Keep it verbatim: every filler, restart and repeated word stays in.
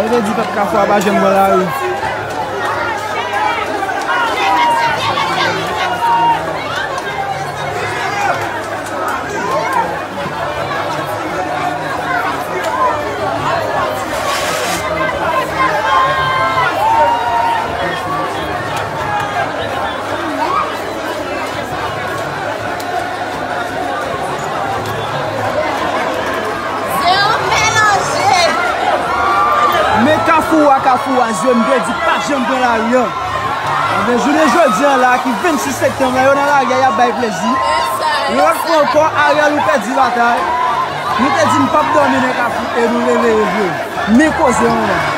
Yo te di pèp Kafou a pa janm pran lari. Men Kafou a, Kafou a, zye m te di pa janm pran lari an. Ebyen, jounen jodi a la, ki vennsis septanm la, yo nan lari a, y ap bay plezi. Yon lòt fwa ankò, Ariel, ou pèdi batay. Nou te di n p ap dòmi nan Kafou e nou reveye vre. Men koze an.